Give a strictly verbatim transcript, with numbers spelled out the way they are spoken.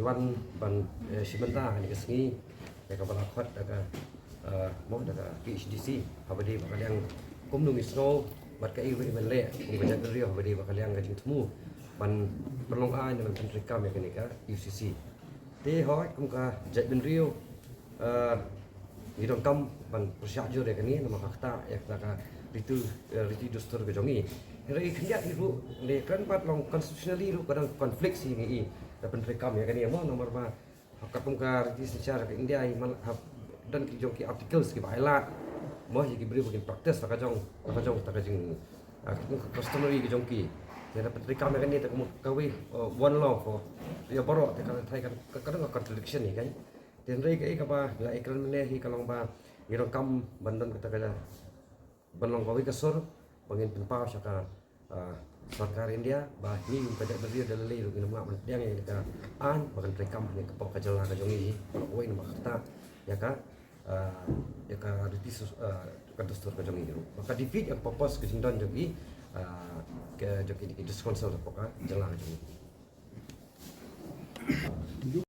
Ban ban eh, shim bynta ha kane ka sngi ïa kaba la khot da ka eh, mo da ka P H D C haba dei ba ka liang kumno ngi sngew bad ka iwei ban leh kum ka jaitbynriew haba dei ba ka liang ka jingthmu ban pynlong aiñ ne ban pyntreikam ïa kane ka U C C. Te hooid kum ka jaitbynriew eh, ngi donkam ban pyrshah jur ïa kane namar ka ktah ïa kata ka riti eh, riti dustur ka jong ngi. Hynrei khyndiat hi ruh ne kren bad long constitutionally ruh ka dang conflict hi ngi i da pyntreikam ïa kane mo namar ba ha katkum ka riti synshar ka India i man ha don ki jong ki articles kiba ai lad mo ïa ki briew ba kin practice ta ka jong ta ka jong ta ka jing ah, customary ka jong ki. Te da pyntreikam ïa kane ta ka mut kawei eh, one law for ïa baroh te ka thai ka ka dang ka contradiction hi kan. Te hynrei kaei kaba nga i kren mynne hi ka long ba ngi donkam ban don kata ka ban long kawei ka sur ba ngin pynpaw sha ka ah, sorkar India ba ngi kum ka jaitbynriew da lei ruh ngin ym lah ban pdiang ïa ka aiñ ba kan treikam ha kane ka pok ka jylla ka jong ngi hi. Ba kawei namar ka ktah ïa ka ah, ïa ka riti sus- ah, ka dustur ka jong ngi ruh ba ka defeat ïa ka purpose ka jingdon jong ngi ah, ka jong ngi ki district council ha pok ka jylla ka jong ngi.